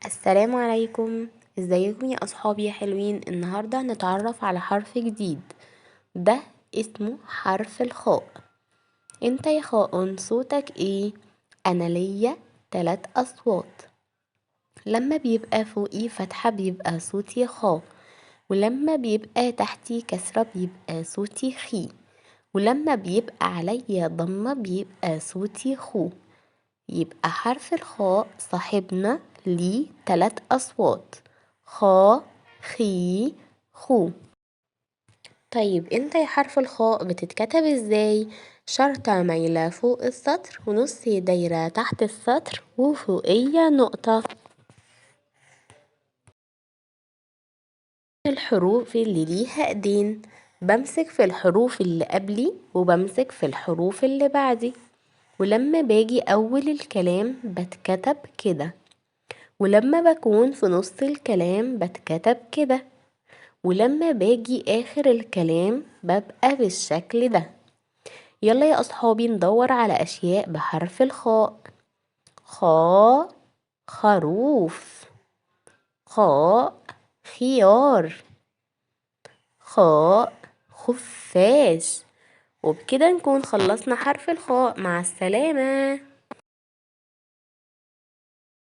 السلام عليكم، ازيكم يا اصحابي يا حلوين؟ النهارده هنتعرف على حرف جديد، ده اسمه حرف الخاء. انت يا خاء صوتك ايه؟ انا ليا 3 اصوات. لما بيبقى فوقي فتحة بيبقى صوتي خاء، ولما بيبقى تحتي كسرة بيبقى صوتي خي، ولما بيبقى عليا ضمة بيبقى صوتي خو. يبقى حرف الخاء صاحبنا ليه 3 أصوات، خا خي خو. طيب انت يا حرف الخاء بتتكتب ازاي؟ شرطة مايلة فوق السطر ونص دايرة تحت السطر وفوقية نقطة. الحروف اللي ليها ايدين، بمسك في الحروف اللي قبلي وبمسك في الحروف اللي بعدي، ولما باجي اول الكلام بتكتب كده، ولما بكون في نص الكلام بتكتب كده، ولما باجي اخر الكلام ببقى بالشكل ده. يلا يا اصحابي ندور على اشياء بحرف الخاء. خاء خروف، خاء خيار، خاء خفاش. وبكده نكون خلصنا حرف الخاء. مع السلامة.